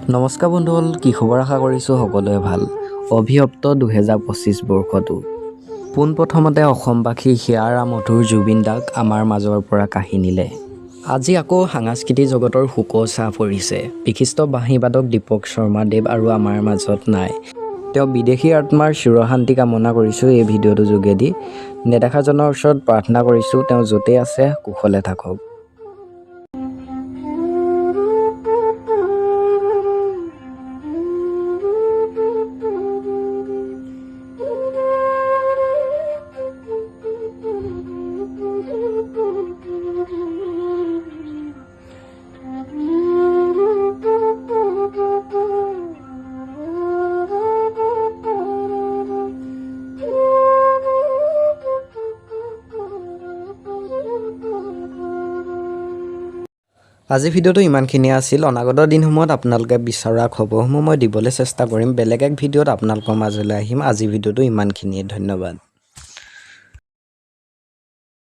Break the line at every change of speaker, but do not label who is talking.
নমস্কাৰ বন্ধুসকল, কি খবৰ? আশা কৰিছোঁ সকলোৱে ভাল। অভিশপ্ত 2025 বৰ্ষটো পোনপ্ৰথমতে অসমবাসী হিয়াৰ আমঠুৰ জুবিন দাক আমাৰ মাজৰ পৰা কাঢ়ি নিলে। আজি আকৌ সাংস্কৃতিক জগতৰ শোকৰ ছাঁ পৰিছে। বিশিষ্ট বাঁহীবাদক দীপক শৰ্মাদেৱ আৰু আমাৰ মাজত নাই। তেওঁ বিদেহী আত্মাৰ চিৰশান্তি কামনা কৰিছোঁ এই ভিডিঅ'টোৰ যোগেদি। নেদেখাজনৰ ওচৰত প্ৰাৰ্থনা কৰিছোঁ, তেওঁ য'তেই আছে কুশলে থাকক। আজি ভিডিঅ'টো ইমানখিনিয়ে আছিল। অনাগত দিনসমূহত আপোনালোকে বিচৰা খবৰসমূহ মই দিবলৈ চেষ্টা কৰিম। বেলেগ এক ভিডিঅ'ত আপোনালোকৰ মাজলৈ আহিম। আজি ভিডিঅ'টো ইমানখিনিয়ে, ধন্যবাদ।